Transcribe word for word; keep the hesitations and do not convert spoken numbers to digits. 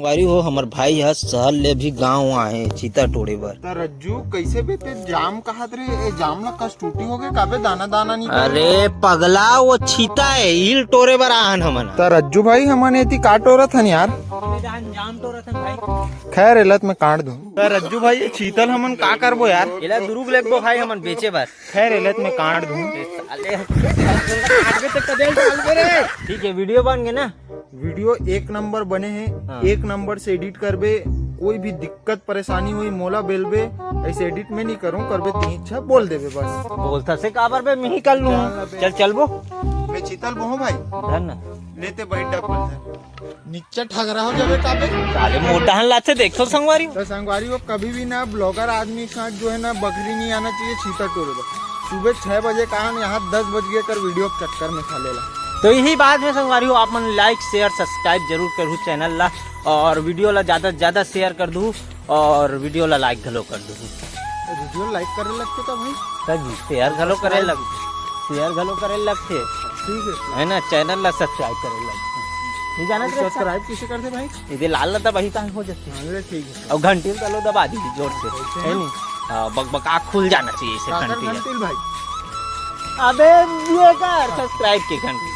संगवारी हो, हमर भाई ह शहर ले भी गांव आए चीता टोड़े बर। त रज्जू, कइसे बे ते जाम कहत रहे? ए जाम ला कस टूटी हो गे का बे? दाना दाना नहीं पड़े। अरे पगला, वो चीता है, ईल टोरे बर आहन हमन। त रज्जू भाई, हमन एती का टोरत हन यार? जाम टोरत हन भाई। खैर, एलत में काट दूं। त रज्जू भाई, ये चीतल हमन का करबो यार? एला दुरुग लेगबो भाई हमन बेचे बर। खैर, एलत में काट दूं। साले, काटबे त कदेल डालबे रे। ठीक है, वीडियो बन गे ना? वीडियो एक नंबर बने हे। हाँ। एक नंबर से एडिट करबे। कोई भी दिक्कत परेशानी होई, मोला बेलबे। ऐसे एडिट में नहीं करूँ, करबे तीन इच्छा बोल देबे बस। बोलता से काबर बे, मिही कर लूँ। चल, चलबो। मैं चीतल बोहूँ भाई। धन। लेते बैठ डबल धन। नीचे ठगरा हो जाबे का बे? साले मोटा हन लाथे, देखो संगवारी हो। तो संगवारी हो, कभी भी ना ब्लॉगर आदमी के साथ जो है ना बकरी नहीं आना चाहिए चीता टोरे बर। सुबह छह बजे का हम यहाँ दस बज गए कर वीडियो के चक्कर में खा लेला। तो यही बात में संगवारी हो, आप मन लाइक, शेयर, सब्सक्राइब जरूर करू चैनल ला, और वीडियो ला ज्यादा से ज्यादा शेयर कर दू, और वीडियो ला लाइक घलो कर दू। वीडियो लाइक करे लगते का भाई? तब शेयर घलो करे लग, शेयर घलो करे लगते। ठीक है। है ना, चैनल ला सब्सक्राइब करे लगते। नहीं जाना तो सब्सक्राइब किसे करते भाई? इधर लाल ला दबाही तान हो जाते। हाँ, ले ठीक है। और घंटी ला लो दबा दी जोर से, है नहीं? हाँ, बकबका खुल जाना चाहिए इसे काकर घंटी। घंटी भाई। अबे ये कर सब्सक्राइब के घंटी।